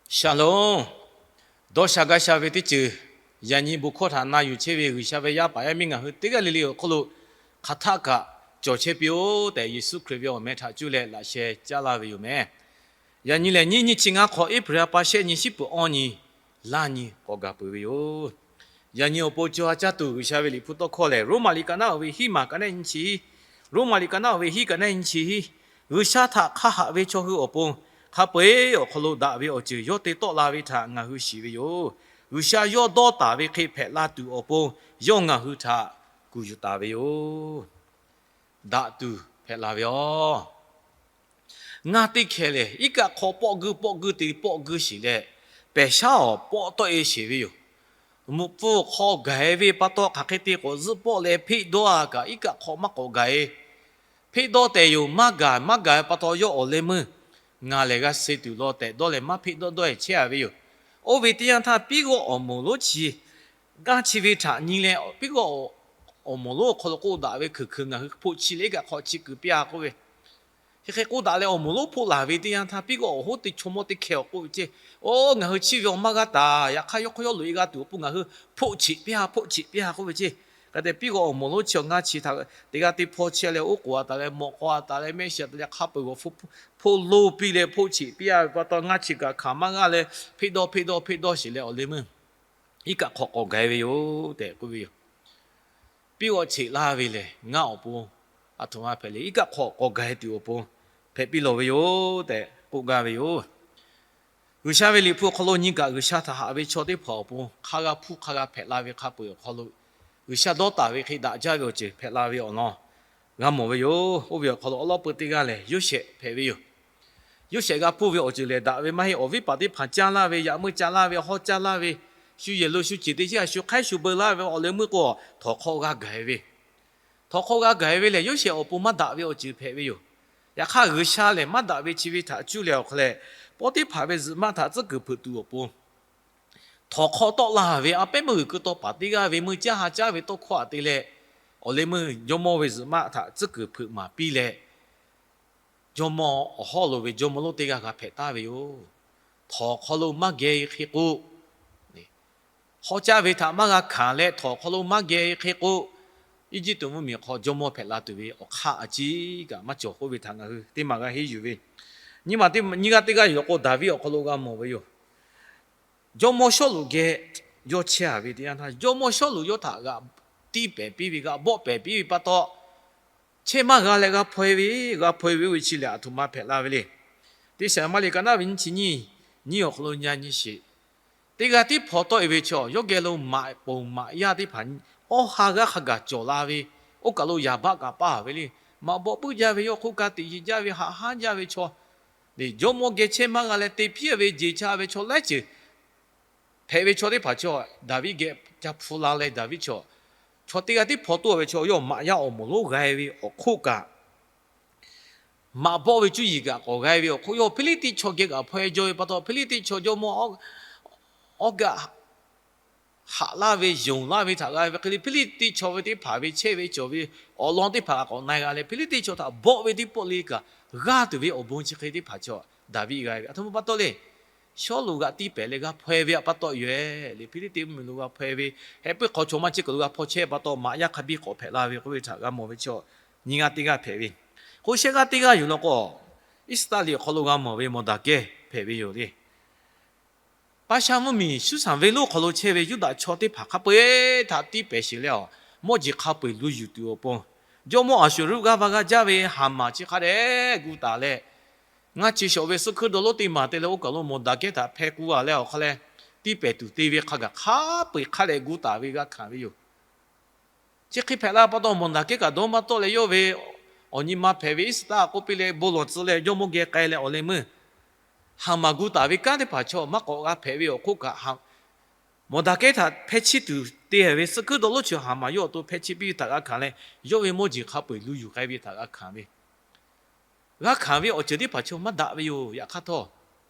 Shalom. Dawˇ sha gaˇ sha ve teˇ ceuˬ, yaꞈ nyi bon hkawˇ htaꞈ na yuˬ chehˇ ve G'uiˬsha ve yaˇ paˍ yaˇ miˇ ngaˬ hui teˇ g'aˇ le le awˬ hk'aw lo hk'aˬ htaˆ kaꞈ cawˬ chehˇ piˇ-oˆ tehꞈ, Yeˍsuˆ Hkriꞈ ve awˬ meh htaꞈ cuˇ leh laꞈ sheh caˉ laˇ ve yoˬ meh. Yaꞈ nyi lehˬ, nyiˇ nyiˇ chi ngaˇ hk'awꞈ April ha pa shehˆ nyi shiˉ peuˍ awˇ nyi laˇ nyi k'awꞈ gaˬ peuˬ ve yoˬ. Yaꞈ nyi awˬ pon co ha caˇ tuˬ G'uiˬsha ve Liꞈ hpu tawˇ hkawˇ lehˬ, Roˉmaꞈ liꞈ kaꞈ naˉ oˬ ve hiˉ maˬ kaꞈ naˉ nyi chi hiˉ, Roˉmaꞈ liꞈ kaꞈ naˉ oˬ ve hiˉ kaꞈ naˉ nyi chi hiˉ, G'uiˬsha htaꞈ hk'a haꞈ ve chaw hui awˬ pon hk'a peu-eˬ awˬ hk'aw lo daꞈ ve awˬ ceuˬ yawˇ te tawˆ la ve htaꞈ ngaˬ hui shiˍ ve yoˬ. G'uiˬsha yawˇ dawˇ taˍ ve hk'e hpehꞈ la tuˬ awˬ pon yawˇ ngaˬ hui htaꞈ kuˬ yuˬ taˍ ve yoˬ. Daꞈ tuˬ hpehꞈ la ve yoˬ. Ngaˇ teˇ hkeh lehˬ, iˉ kaˆ hk'aw pawˆ geuˆ pawˆ geuˆ te pawˆ geuˆ sheˍ leh, pehˬ shaˉ awˬ pawˆ tawˆ-e sheˍ ve yoˬ. Mvuhꞈ pfuhˇ hk'aw gaˬ-e ve pa taw, hk'aˬ hk'e te k'awꞈ zuhˆ pawˆ leh hpeˆ dawˇ-a kaꞈ, iˉ kaˆ hk'aw maˇ k'awꞈ gaˬ-e. Hpeˆ dawˇ tehꞈ yoˬ, maˇ gaˬ maˇ gaˬ ve pa taw, yawˇ awˬ leh meuˇ ngaˬ lehˬ g'a suh tuˬ law tehꞈ dawˇ leh maˇ hpeˆ dawˇ dawˇ-e chehˇ-a ve yoˬ. Oˇ ve teˇ yanˇ htaˇ, piˉ g'awˇ awˬ moˍ lonˉ chi, g'aˇ chi ve htaꞈ nyi leh, piˉ g'awˇ awˬ moˍ lonˉ awˬ hk'aw lo k'oˆ daꞈ ve hkui hkui ngaˬ hui hpoˆ chi leh iˉ kaˆ hk'aw chi kuiˬ piˇ-a k'oˆ ve, chi hk'e k'oˆ daꞈ leh awˬ moˍ lonˉ hpoˆ laˬ ve teˇ yanˇ htaˇ, piˉ g'awˇ awˬ hoˉ teˇ chaw mawˇ teˇ hkeh awˬ k'oˆ ve ceˇ, Oˬ, ngaˬ hui chiˇ ve awˬ maˇ g'aˇ taˍ. Yaꞈ hk'aˇ, yawˇ hk'aw yawˇ loꞈ-e g'a tuˬ awˬ pon ngaˬ hui hpoˆ cheꞈ piˇ-a, hpoˆ cheꞈ piˇ-a k'oˆ ve ceˇ. Hk'e te piˉ g'awˇ awˬ moˍ lonˉ chi awˬ ngaˇ chi htaꞈ teˇ g'aˇ teˇ hpawˇ chehˇ leh, oˉ k'oˍ-a taˍ leh, mawꞈ k'aw-a taˍ leh, mehˆ shiˍ-a taˍ leh, hk'a peu-eˬ g'awˬ hpoˆ lo piˇ leh hpoˆ cheꞈ piˇ-a ve pa taw, ngaˇ chi kaꞈ hkanˍ maˇ g'aˇ leh, hpeˆ dawˇ hpeˆ dawˇ hpeˆ dawˇ sheˍ leh, awˬ leh meuˇ iˉ kaˆ hk'aw k'awꞈ gaˬ-e ve yoˬ tehꞈ k'oˆ ve yoˬ. Piˉ g'awˇ cheꞈ laˇ ve lehˬ, ngaˇ awˬ pon aˬ htoꞈ ma hpehꞈ le. Iˉ kaˆ hk'aw k'awꞈ gaˬ-e tuˬ awˬ pon hpehꞈ piˇ lawˬ ve yoˬ tehꞈ k'oˆ gaˇ ve yoˬ. G'uiˬsha ve Liꞈ hpu awˬ hk'aw lo nyi kaꞈ, G'uiˬsha htaꞈ haꞈ ve chaw teˇ hpaˍ awˬ pon hk'a g'a hpuˇ hk'a g'a hpehꞈ la ve hk'a peu-eˬ awˬ hk'aw lo, G'uiˬsha dawˇ taˍ ve hk'e daꞈ jaˇ ve awˬ ceuˬ hpehꞈ la ve awˬ lawn g'a mawˬ ve yoˬ. Oˇ ve awˬ hk'aw lo awˉ lawˉ peu teˇ g'aˇ lehˬ, Yoˇsehꞈ hpehꞈ ve yoˬ. Yoˇsehꞈ g'a hpuˇ ve awˬ ceuˬ lehˬ, daꞈ ve maˇ heˆ. Awˬ viˉ paˍ teˇ hpaˍ caˇ laˇ ve, yaꞈ meuˇ caˇ laˇ ve, hawˉ caˇ laˇ ve, shu yehˬ lo shu ceˬ teˇ chiˉ a shu hk'aiˉ shu beu laˇ ve awˬ leh meuˇ k'o, htawnˍ hk'aw g'a gaˬ-e ve, htawnˍ hk'aw g'a gaˬ-e ve lehˬ, Yoˇsehꞈ awˬ pon maˇ daꞈ ve awˬ ceuˬ hpehꞈ ve yoˬ. Yaꞈ hk'aˇ, G'uiˬsha lehˬ maˇ daꞈ ve chi ve htaꞈ cuˇ leh awˬ hk'a leh, Pawˇtiˇhpaˍ ve zuhꞈ maˆ htaꞈ tcuhˉ kuiˬ hpeuꞈ tuˬ awˬ pon, htawnˍ hk'aw tawˆ la ve a pehˉ meuˇ g'uiˬ keu taw paˍ teˇ g'aˇ ve meuˇ caˇ ha caˇ ve tawˇ hkawˇ htaꞈ te leh, awˬ leh meuˇ jawˇmawˇ ve zuhꞈ maˆ htaꞈ tcuhˉ kuiˬ hpeuꞈ maˍ piˇ leh, jawˇmawˇ awˬ hawˉ lo ve jawˇmawˇ lonˉ teˇ g'aˇ g'a hpehꞈ taˍ ve yoˬ. Htawnˍ hk'aw lo maˇ geh hk'e k'o, hawˉ caˇ ve htaꞈ maˇ g'a hkanˍ leh, htawnˍ hk'aw lo maˇ geh hk'e k'o, Eˇjiˇtuꞈ mvuhˇmiˬ hk'aw jawˇmawˇ hpehꞈ la tuˬ ve awˬ hk'aˇ a ciˉ kaꞈ maˇ cawˬ k'oˆ ve htaꞈ ngaˬ hui teˇ maˬ g'a henˇ yuˬ ve. Nyi ma teˇ, nyi g'aˇ teˇ g'aˇ yuˬ law k'o, Daˍviˆ awˬ hk'aw lo g'a mawˬ ve yoˬ. Jawˇmawˇ Sawˉluꞈ geh yawˇ chehˇ-a ve teˇ yanˇ htaˇ, jawˇmawˇ Sawˉluꞈ yawˇ htaꞈ g'aꞈ tiˇ pehˍ piˇ ve, g'aꞈ bawˆ pehˍ piˇ ve pa taw, chehˇ maˇ g'a leh g'a hpaw-e ve, g'a hpaw-e ve oˇ ve chi lehˬ, aˬ htoꞈ ma hpehꞈ la ve le. Teˇ Saˍmaˍriˆ ka naˉ ve nyiˇ chi nyiˇ, nyiˇ awˬ hk'aw lo nyi nyi sheˍ. Teˇ g'aˇ tiˉ hpaw tawˆ-e ve chaw, yawˇ geh lo maꞈ poˬ maꞈ yaˇ teˇ hpaˍ awˇ ha g'aˇ hk'a gaˬ cawˬ la ve, oˇ kaˬ lo yaꞈ baˆ kaꞈ paˇ ve le. Maꞈ bawˆ puiˉ jaˇ ve, yawˇ hk'oˆ ka tiꞈ yeˬ jaˇ ve, haꞈ haˉ jaˇ ve chaw, jawˇmawˇ geh chehˇ maˇ g'a leh te piˇ ve jeˬ cha ve chaw laiˉ ceuˬ hpehꞈ ve chaw teˇ hpaˍ chaw, Daˍviˆ geh ca hpu la leh Daˍviˆ chaw, chaw teˇ g'aˇ tiˉ hpaw tawˆ ve chaw, yawˇ maꞈ yaˇ awˬ moˍ lonˉ g'a-e ve awˬ hk'oˆ kaꞈ, maꞈ bawˆ ve cuˇ yiˍ kaꞈ k'awꞈ g'a-e ve awˬ hk'oˆ, yawˇ Hpiˇliˇtiˆ chaw geh kaꞈ hpaw-e jaw ve pa taw, Hpiˇliˇtiˆ chaw jawˇmawˇ awˇ gaꞈ haꞈ laˇ ve, yonˍ laˇ ve htaꞈ g'a ve hk'e le, Hpiˇliˇtiˆ chaw ve teˇ hpaˍ ve chehˇ ve cawˬ ve awˬ lawn teˇ hpaˍ kaꞈ k'awꞈ na-e g'a leh, Hpiˇliˇtiˆ chaw htaꞈ bawˆ ve teˇ pawˆ le kaꞈ g'aˇ tuˬ ve awˬ bon chi hk'e teˇ hpaˍ chaw Daˍviˆ g'a ve. Aˬ htoꞈ ma pa taw le. Sawˉluꞈ g'aꞈ tiˇ pehˍ leh g'a hpaw-e ve pa taw yoˬ-e le. Hpiˇliˇtiˆ mvuhˇmiˬ lo g'a hpaw-e ve, heh puiˉ hk'aw chaw maˇ chi kaˬ lo g'a hpaw chehˇ pa taw, maꞈ yaˇ hk'a biˇ k'awꞈ hpehꞈ la ve k'oˆ ve htaꞈ g'a mawˬ ve chaw, nyi g'aˇ teˇ g'aˇ hpehꞈ ve. K'o, shehˆ g'aˇ teˇ g'aˇ yuˬ law k'o, Iˉsaˍreˍlaˆ awˬ hk'aw lo g'a mawˬ ve Mawˬdaˍkehˇ hpehꞈ ve yoˬ le. Paˍsaˇ mvuhˇmiˬ Suˇsaˍ venˇ lonˉ hk'aw lo chehˇ ve Yuˇdaꞈ chaw teˇ hpaˍ hk'a peu-eˬ htaꞈ tiˇ pehˍ sheˍ leh, a, mawˇ jeˬ hk'a peu-eˬ lu yuˬ tuˬ awˬ pon, jawˇmawˇ Aˍsuˍruˆ g'aˇ va g'a jaˇ ve Haˍmaˍ chi hk'a dehꞈ gu taˍ leh, ngaˇ chi shawˍ ve suhˉ hkuiˉ dawˇ lonˉ teˇ maˬ te leh, oˇ kaˬ lo Mawˬdaˍkehˇ htaꞈ hpeh k'oˆ-a leh awˬ hk'a leh, tiˇ pehˍ tuˬ te ve hk'a gaˬ hk'a peu-eˬ hk'a dehꞈ gu taˍ ve g'a hkanˍ ve yoˬ. Chi hk'e hpehꞈ la pa taw, Mawˬdaˍkehˇ kaꞈ dawˇ maˇ tawˆ leh, yawˇ ve awˬ nyi ma hpehꞈ ve Iˉsaˍreˍlaˆ k'oˆ piˇ leh bon lawˬ tcuh leh jawˇmawˇ geh k'ai leh awˬ leh meuˇ Haˍmaˍ gu taˍ ve kanˉ teˇ hpaˍ chaw maˇ k'awꞈ g'a hpehꞈ ve awˬ hk'oˆ kaꞈ, Mawˬdaˍkehˇ htaꞈ hpeh chiˇ tuˬ te ve suhˉ hkuiˉ dawˇ lonˉ chi Haˍmaˍ yawˇ awˬ to hpeh chiˇ piˇ ve htaꞈ g'a hkanˍ leh, yawˇ ve mawˇ jeˬ hk'a peu-eˬ lu yuˬ k'ai ve htaꞈ g'a hkanˍ ve g'a hkanˍ ve awˬ ceuˬ teˇ hpaˍ chaw maˇ daꞈ ve yoˬ. Yaꞈ hk'aˇ htawˇ,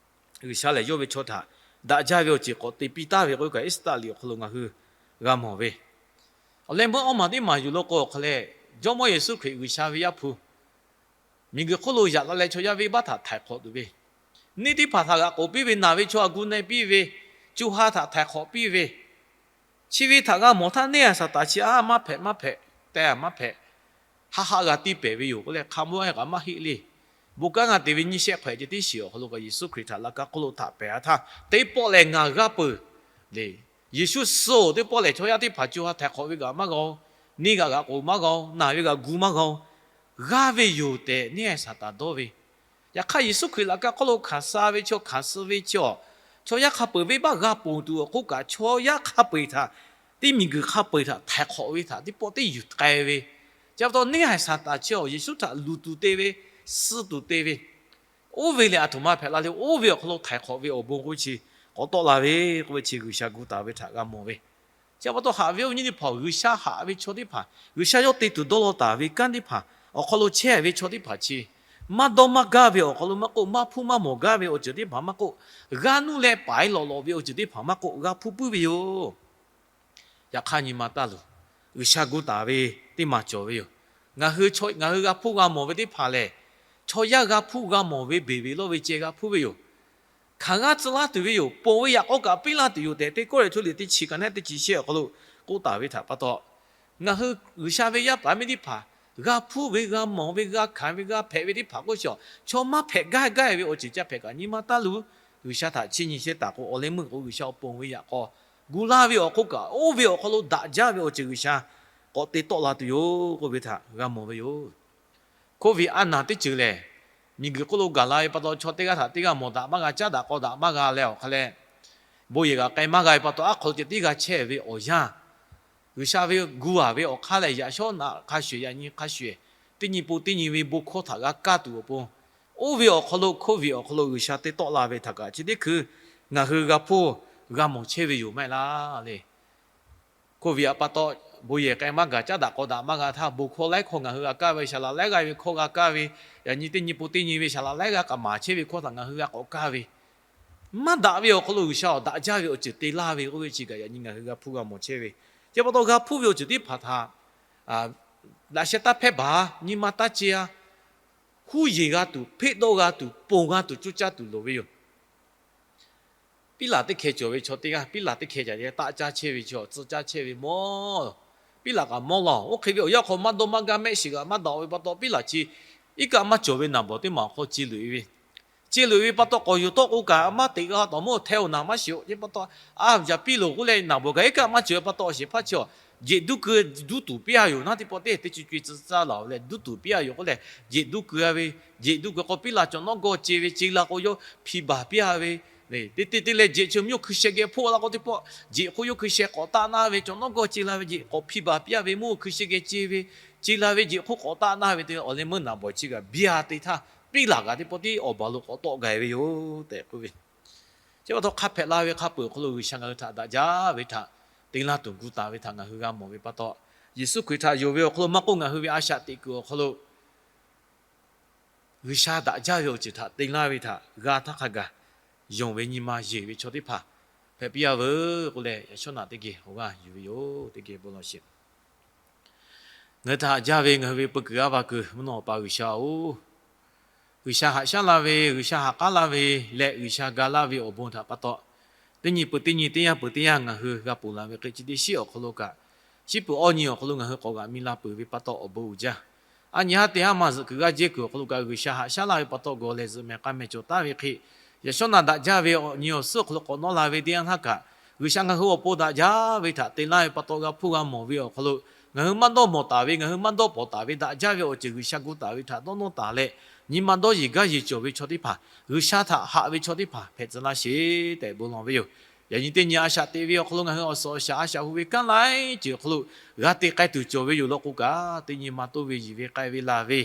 G'uiˬsha lehˬ yawˇ ve chaw htaꞈ daꞈ jaˇ ve awˬ ceuˬ k'awꞈ te piˇ taˍ ve k'oˆ kaꞈ, Iˉsaˍreˍlaˆ awˬ hk'aw lo ngaˬ hui g'a mawˬ ve. Awˬ leh meuˇ awˇ maˬ teˇ maˬ yuˬ law k'o, awˬ hk'a leh Jawˇmawˇ Yeˍsuˆ Hkriꞈ G'uiˬsha ve Yaˇ hpu miˬguiˬ hk'oˆ lo yaꞈ la leh chaw yaˇ venˇbaˆ htaꞈ htaiˍ hk'awꞈ tuˬ ve, neˇ teˇ hpaˍ htaꞈ g'aꞈ k'oˍ piˇ ve, naˬ ve chaw htaꞈ gu na piˇ ve, co ha htaꞈ htaiˍ hk'awꞈ piˇ ve, chi ve htaꞈ g'a mawˬ htaˇ, neˇ haiˬ Saˍtanˍ chi a maˇ hpehꞈ maˇ hpehꞈ, te a maˇ hpehꞈ, haˆ haˆ g'a tiˇ pehˍ ve yoˬ k'oˆ leh hk'a mvuhˇ a kaꞈ maˇ heˆ le. Bon kanˉ g'a te ve nyiˇ shehˆ hk'awehꞈ ceh teˇ shiˍ awˬ hk'aw lo kaꞈ Yeˍsuˆ Hkriꞈ htaꞈ laꞈ ka hk'oˆ lo htaꞈ pehˍ a htaˇ, teˇ pawˆ lehˬ ngaˬ g'a peuˬ le. Yeˍsuˆ suh-oˬ, teˇ pawˆ lehˬ chaw yaˇ teˇ hpaˍ co ha htaiˍ hk'awꞈ ve kaꞈ maˇ g'a-o, neˇ g'aꞈ g'aꞈ k'oˍ maˇ g'a-o, naˬ ve g'aꞈ gu maˇ g'a-o, g'aˇ ve yoˬ tehꞈ neˇ haiˬ Saˍtanˍ dawˇ ve. Yaꞈ hk'aˇ Yeˍsuˆ Hkriꞈ laꞈ ka hk'oˆ lo hkanˍ suh ve chaw, hkanˍ suh ve chaw, chaw yaˇ hk'a peu-eˬ venˇbaˆ g'a ponˬ tuˬ awˬ hk'oˆ kaꞈ, chaw yaˇ hk'a peu-eˬ htaꞈ, teˇ miˬguiˬ hk'a peu-eˬ htaꞈ htaiˍ hk'awꞈ ve htaꞈ teˇ pawˆ teˇ yuˬ k'ai ve, chi pa taw neˇ haiˬ Saˍtanˍ chi awˬ Yeˍsuˆ htaꞈ luˬ tuˬ te ve, suh tuˬ te ve, oˇ ve lehˬ aˬ htoꞈ ma hpehꞈ la le. Oˇ ve awˬ hk'aw lo htaiˍ hk'awꞈ ve awˬ bon k'oˆ chi k'awꞈ tawˆ la ve k'oˆ ve chi G'uiˬsha gu taˍ ve htaꞈ g'a mawˬ ve. Chi pa taw haꞈ ve awˬ nyi teˇ hpaˍ, G'uiˬsha haꞈ ve chaw teˇ hpaˍ, G'uiˬsha yawˇ te tuˬ dawˇ law taˍ ve kanˉ teˇ hpaˍ awˬ hk'aw lo chehˇ ve chaw teˇ hpaˍ chi, maˇ dawˇ maˇ gaˇ ve awˬ hk'aw lo maˇ k'oˆ, maˇ hpuˇ maˇ mawˬ gaˇ ve awˬ ceuˬ teˇ hpaˍ maˇ k'oˆ, g'aˇ nuˇ leh paiˍ lawꞈ lawꞈ ve awˬ ceuˬ teˇ hpaˍ maˇ k'oˆ, g'a hpuˇ puiˉ ve yoˬ. Yaꞈ hk'aˇ nyi ma taˇ luˬ. G'uiˬsha gu taˍ ve teˇ maˬ cawˬ ve yoˬ. Ngaˬ hui, ngaˬ hui g'a hpuˇ g'a mawˬ ve teˇ hpaˍ lehˬ, chaw yaˇ g'a hpuˇ g'a mawˬ ve beˬ ve lawˇ ve ceh g'a hpuˇ ve yoˬ. Hkanˍ g'aˇ tcuh laˇ tuˬ ve yoˬ. Ponˬ ve yaꞈ k'aw kaꞈ piˇ laˇ tuˬ yoˬ tehꞈ, Teˇ Kawˇrenˍhtuˆ liꞈ teˇ chi hkanˍ neˉ teˇ chi shehˆ awˬ hk'aw lo k'oˆ taˍ ve htaꞈ pa taw, ngaˬ hui G'uiˬsha ve yaˇ paˍ miˇ teˇ hpaˍ g'a hpuˇ ve, g'a mawˬ ve, g'a hkanˍ ve, g'a hpehꞈ ve teˇ hpaˍ k'oˆ chi, chaw maˇ hpehꞈ gaˇ gaˇ ve awˬ ceuˬ ca hpehꞈ kaꞈ nyi ma taˇ luˬ. G'uiˬsha htaꞈ chiˇ nyi chehˇ taˍ k'o, awˬ leh meuˇ k'o G'uiˬsha awˬ ponˬ ve yaꞈ k'aw gu laˇ ve awˬ hk'oˆ kaꞈ, oˇ ve awˬ hk'aw lo daꞈ jaˇ ve awˬ ceuˬ G'uiˬsha k'awꞈ te tawˆ la tuˬ yoˬ k'oˆ ve htaꞈ g'a mawˬ ve yoˬ. Covid a naˬ teˇ ceuˬ lehˬ, miˬguiˬ hk'oˆ lo gaˬ la ve pa taw, chaw teˇ g'aˇ htaꞈ teˇ g'aˇ mawˬ daꞈ maˇ g'a, caˉ daꞈ k'aw daꞈ maˇ g'a leh awˬ hk'a leh, bon yehˬ g'aꞈ k'ai maˇ g'a ve pa taw, aˉ hk'aw lo ceh tiˉ g'a chehˇ ve awˬ yanˇ, G'uiˬsha ve gu aˬ ve awˬ hk'aˇ lehˬ, yaꞈ shawˉ naꞈ hk'a shuˍ, yaꞈ nyi hk'a shuˍ, teˇ nyi po teˇ nyi ve bon hkawˇ htaꞈ g'a kaˇ tuˬ awˬ pon, oˇ ve awˬ hk'aw lo, Covid awˬ hk'aw lo G'uiˬsha te tawˆ la ve htaꞈ kaꞈ chi teˇ hkui ngaˬ hui g'a hpuˇ g'a mawˬ chehˇ ve yoˬ maˇ heˆ laˇ le. Covid a pa taw, bon yehˬ k'ai maˇ gaˬ, caˉ daꞈ k'aw daꞈ maˇ g'a htaˇ, bon hkawˇ laiˉ hkawˇ ngaˬ hui g'a kaˇ ve, saˍ laꞈ laiˉ g'aˇ ve hkawˇ g'a kaˇ ve, yaꞈ nyi teˇ nyi po teˇ nyi ve saˍ laꞈ laiˉ g'aˇ kaꞈ maˍ chehˇ ve hkawˇ htaꞈ ngaˬ hui g'a k'awꞈ kaˇ ve, maˇ daꞈ ve awˬ hk'aw lo G'uiˬsha awˬ daꞈ jaˇ ve awˬ ceuˬ te laˇ ve k'oˆ ve chi kaꞈ yaꞈ nyi ngaˬ hui g'a hpuˇ g'a mawˬ chehˇ ve. Chi pa taw g'a hpuˇ ve awˬ ceuˬ teˇ hpaˍ htaꞈ daꞈ sheh taˇ hpehˇ baˬ, nyi ma taˇ ce-a. Huˉ yeˬ g'a tuˬ, hpeˆ dawˇ g'a tuˬ, ponˬ g'a tuˬ, coˇ caˇ tuˬ loˍ ve yoˬ. Piˉlaꞈ teˇ hkeh cawˬ ve chaw teˇ g'aˇ, piˉlaꞈ teˇ hkeh caˬ leh taˆ caˇ chehˇ ve chaw, tcuh caˇ chehˇ ve mawˇ. Piˉlaꞈ kaꞈ mawˇ law. Oˇ hk'e ve awˬ yanˇ hk'aw maˇ dawˇ maˇ gaˇ, mehˆ shiˍ kaꞈ maˇ daꞈ ve pa taw, piˉlaꞈ chi iˉ kaˆ maˇ cawˬ ve naˍ bawˍ teˇ maˬ awˬ hk'aw ce luˬ-e ve, ce luˬ-e ve pa taw, k'awꞈ yuˬ tawˆ k'o kaꞈ maˇ teꞈ g'a taˍ mawˇ, hteh-oˬ naˍ maˇ shiˍ-oˬ ce pa taw, a yaꞈ piˇ loˬ k'oˆ leh naˍ bawˍ kaꞈ iˉ kaˆ maˇ cawˬ ve pa taw, awˬ shehˍ hpaˇ chi-a, jeꞈ duˇ keu duˇ tuˬ piˇ-a yoˬ naˉ teˇ pawˆ teˇ teˇ co co tcuh caˇ laˬ-oˬ leh duˇ tuˬ piˇ-a yoˬ k'oˆ leh, jeꞈ duˇ keu-a ve, jeꞈ duˇ keu k'o piˉlaꞈ cawˬ nawˉ gawˇ ce ve, ce la k'o yawˇ hpi baˬ piˇ-a ve, teˇ te te leh jeꞈ chi mvuhˇ hkui sheh geh hpoˆ la k'o teˇ pawˆ, jeꞈ hk'oˆ yawˇ hkui sheh k'awꞈ taˆ naˇ ve, cawˬ nawˉ gawˇ ce la ve jeꞈ k'awꞈ hpi baˬ piˇ-a ve, mvuhˇ hkui sheh geh ce ve, ce la ve jeꞈ hk'oˆ k'awꞈ taˆ naˇ ve te awˬ leh meuˇ naˍ bawˍ chi kaꞈ biˇ-a te htaˇ, piˉlaꞈ kaꞈ teˇ pawˆ teˇ awˬ baˬ lo k'awꞈ tawˆ gaˬ ve yoˬ tehꞈ k'oˆ ve. Chi pa taw hk'a hpehꞈ la ve hk'a peuˬ awˬ hk'aw lo G'uiˬsha ngaˬ hui htaꞈ daꞈ jaˇ ve htaꞈ te laˇ tuˬ gu taˍ ve htaꞈ ngaˬ hui g'a mawˬ ve pa taw, Yeˍsuˆ Hkriꞈ htaꞈ yonˍ ve awˬ hk'aw lo maˇ k'oˆ, ngaˬ hui ve a shaꞈ teꞈ kuiˬ awˬ hk'aw lo G'uiˬsha daꞈ jaˇ ve awˬ ceuˬ htaꞈ te laˇ ve htaꞈ g'a htaˇ hk'a gaˬ yonˍ ve nyi ma yeˬ ve chaw teˇ hpaˍ hpehꞈ piˇ-a veuˬ k'oˆ leh, yaꞈ shawˉ naꞈ teˇ geh awˬ g'aˇ yuˬ ve yoˬ. Teˇ geh bon lawˬ sheˍ. Ngaˬ hui htaꞈ haꞈ jaˇ ve ngaˬ hui ve peu kuiˬ aˉ va kuiˬ mvuhˇ naw Awˬ pa G'uiˬsha-oˬ, G'uiˬsha haꞈ shaˉ laˇ ve, G'uiˬsha haꞈ k'aˉ laˇ ve leh G'uiˬsha ga laˇ ve awˬ bon htaꞈ pa taw, teˇ nyi peuˬ teˇ nyi, teˇ yanˇ peuˬ teˇ yanˇ ngaˬ hui g'a ponˬ laˬ ve hk'e, chi teˇ shiˉ awˬ hk'aw lo kaꞈ, shiˉ peuˬ awˇ nyi awˬ hk'aw lo ngaˬ hui k'awꞈ g'aꞈ mi la peuˬ ve pa taw awˬ bon uiˍ jaˇ. A nyi haˉ te haˉ ma zuhꞈ kuiˬ g'aˇ jehˇ kuiˬ awˬ hk'aw lo kaꞈ G'uiˬsha haꞈ shaˉ laˇ ve pa taw, gawˬ leh zuhꞈ mehˍ k'a mehˍ cawˬ taˍ ve hk'e, yaꞈ shawˉ naꞈ daꞈ jaˇ ve awˬ nyi awˬ suhˉ awˬ hk'aw lo k'awꞈ nawˉ la ve teˇ yanˇ htaˇ kaꞈ, G'uiˬsha ngaˬ hui awˬ pon daꞈ jaˇ ve htaꞈ te laˇ ve pa taw, g'a hpuˇ g'a mawˬ ve awˬ hk'aw lo ngaˬ hui maˇ dawˇ mawˬ taˍ ve, ngaˬ hui maˇ dawˇ pawˍ taˍ ve daꞈ jaˇ ve awˬ ceuˬ G'uiˬsha gu taˍ ve htaꞈ dawˇ nawˇ taˍ leh, nyi ma dawˇ yeˬ gaˇ yeˬ cawˬ ve chaw teˇ hpaˍ, G'uiˬsha htaꞈ haꞈ ve chaw teˇ hpaˍ hpehꞈ tcuh laˇ sheˍ tehꞈ bon lawˬ ve yoˬ. Yaꞈ nyi teˇ nyi a shaꞈ teꞈ ve awˬ hk'aw lo ngaˬ hui awˬ suhˍ awˬ shaˍ a shaꞈ hu ve kanˉ laiˉ ceuˬ awˬ hk'aw lo g'a te k'ai tuˬ cawˬ ve yoˬ law k'o kaꞈ, teˇ nyi ma toˇ ve yiˬ ve k'ai ve laˬ ve,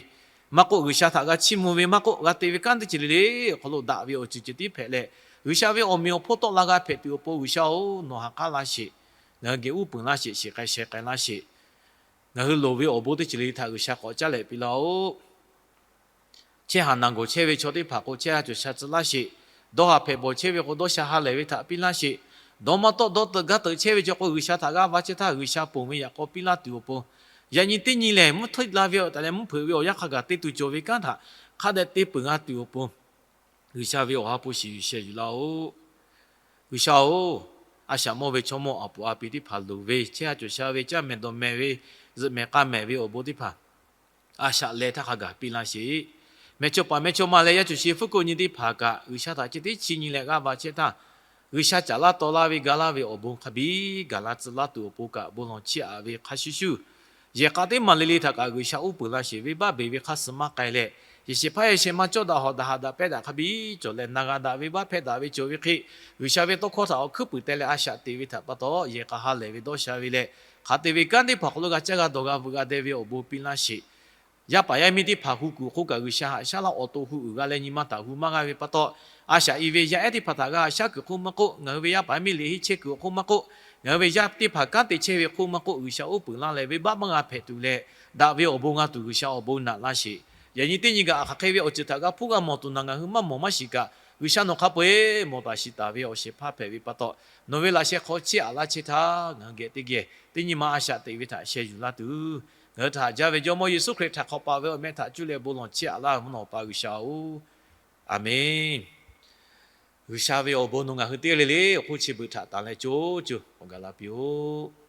maˇ k'oˆ G'uiˬsha htaꞈ g'a chiˇ mvuh ve, maˇ k'oˆ g'a te ve kanˉ teˇ ceuˬ le le awˬ hk'aw lo daꞈ ve awˬ ceuˬ ceh tiˉ hpehꞈ leh, G'uiˬsha ve awˬ meꞈ awˬ hponˇ tawˆ la g'a hpehꞈ tuˬ awˬ pon G'uiˬsha-oˬ, nawˬ ha k'aˉ laˇ sheˍ. Ngaˬ hui geh uˉ peunˍ laˇ sheˍ, shiˍ k'ai sheh k'ai laˇ sheˍ. Ngaˬ hui loˍ ve awˬ bon teˇ ceuˬ le le htaꞈ G'uiˬsha k'awꞈ caˉ leh piˇ laˇ-oˆ. Chehˇ haˍ naˬ gawˬ chehˇ ve chaw teˇ hpaˍ k'o, chehˇ ha cawˬ sha tcuh laˇ sheˍ. Dawˇ haˍ hpehꞈ bawˬ chehˇ ve k'o, dawˇ sha ha lehˬ ve htaꞈ piˇ laˇ sheˍ. Dawˇ maˇ tawˆ dawˇ teuꞈ gaˇ teuꞈ chehˇ ve chaw k'o, G'uiˬsha htaꞈ g'aˇ va chehˇ htaˇ, G'uiˬsha ponˬ ve yaꞈ k'aw piˇ laˇ tuˬ awˬ pon, yaꞈ nyi teˇ nyi lehˬ, mvuhˇ hteˇ la ve awˬ taˍ leh mvuhˇ hpeuꞈ ve awˬ yanˇ hk'a gaˬ te tuˬ cawˬ ve kanˉ htaꞈ hk'a dehꞈ te peuˬ g'a tuˬ awˬ pon, G'uiˬsha ve awˬ ha hpu shiˍ yuˬ sheh yuˬ laˇ-oˆ. G'uiˬsha-oˬ, a shaꞈ mawˇ ve chaw mawˇ awˬ puˍ a pi teˇ hpaˍ loˍ ve, chehˇ ha cawˬ sha ve, caˇ mehˍ dawˬ mehˍ ve, zuhꞈ mehˍ k'a mehˍ ve awˬ bon teˇ hpaˍ a shaꞈ leh htaˇ hk'a gaˬ piˇ laˇ sheˍ. Mehˇchawˇpaˍ mehˇchawˇma leh yaˇ cawˬ shi fuˉ kuˆ nyi teˇ hpaˍ kaꞈ G'uiˬsha htaꞈ chi teˇ chi nyi leh g'aˇ va chehˇ htaˇ, G'uiˬsha caˍ laˇ taw laˇ ve ga laˇ ve awˬ bon hk'a biˇ gaˬ la tcuh laˇ tuˬ awˬ pon kaꞈ bon lawˬ chiˇ aꞈ ve hk'a shuˍ shuˍ, yehˬ k'a teˇ maˬ le le htaꞈ kaꞈ G'uiˬsha uˉ peunˍ laˇ sheˍ. Venˇbaˆ beˬ ve hk'aˇ suh maˇ k'ai leh, yehˬ shehˍ hpaˇ yehˬ shehˍ ma cawˇ daꞈ hawꞈ daꞈ haꞈ daꞈ pehˇ daꞈ hk'a biˇ cawˬ leh, na g'a daꞈ venˇbaˆ hpehˇ daꞈ ve cawˬ ve hk'e, G'uiˬsha ve tawˇ hkawˇ htaꞈ awˬ hkuiˉ puiˍ teh leh a shaꞈ teꞈ ve htaꞈ pa taw, yehˬ k'a ha lehˬ ve dawˇ sha ve leh, hk'aˬ te ve kanˉ teˇ hpaˍ hk'aw lo g'a caˇ g'a dawˬ g'a veuꞈ g'a deh ve awˬ bon piˇ laˇ sheˍ. Yaˇ paˍ yaˇ miˇ teˇ hpaˍ hu kuiˬ awˬ hk'oˆ kaꞈ G'uiˬsha haꞈ shaˉ laˇ, awˬ to hu uiˍ g'a leh nyi ma htaꞈ hu maˇ g'a ve pa taw, a shaꞈ i ve yaˇ ehˉ teˇ hpaˍ htaꞈ g'a haꞈ shaˉ kuiˬ awˬ hk'oˆ maˇ k'oˆ, ngaˬ hui ve yaˇ paˍ yaˇ miˇ liꞈ henˇ chehˇ kuiˬ awˬ hk'oˆ maˇ k'oˆ, ngaˬ hui ve yaˇ teˇ hpaˍ kanˉ te chehˇ ve hk'oˆ maˇ k'oˆ, G'uiˬsha uˉ peunˍ laˇ leh venˇbaˆ maˇ g'a hpehꞈ tuˬ leh, daꞈ ve awˬ bon g'a tuˬ G'uiˬsha awˬ bon naꞈ laˇ sheˍ. Yaꞈ nyi teˇ nyi kaꞈ hk'aˬ hk'e ve awˬ ceuˬ htaꞈ g'a hpuˇ g'a mawˬ tuˬ naˬ ngaˬ hui maˇ mawˬ maˇ shiˍ kaꞈ, G'uiˬsha nawˬ hk'a peu-eˬ mawˬ taˍ shiˍ taˍ ve awˬ shehˍ hpaˇ hpehꞈ ve pa taw, nawˬ ve laꞈ sheh hk'aw chiˇ aꞈ laˇ chehˇ htaˇ, ngaˬ hui geh teˇ geh teˇ nyi ma a shaꞈ teꞈ ve htaꞈ sheh yuˬ laˇ tuˬ, ngaˬ hui htaꞈ jaˇ ve Jawˇmawˇ Yeˍsuˆ Hkriꞈ htaꞈ hk'awꞈ paˍ ve awˬ meh htaꞈ cuˇ leh bon lawˬ chiˇ aꞈ laˇ ve mvuhˇ naw pa G'uiˬsha-oˬ, Aˍmenˍ. G'uiˬsha ve awˬ bon nawˬ ngaˬ hui teˇ g'aˇ le le awˬ hk'oˆ chi beuꞈ htaꞈ tanˬ leh co co awˬ gaˬ la piˇ-oˆ.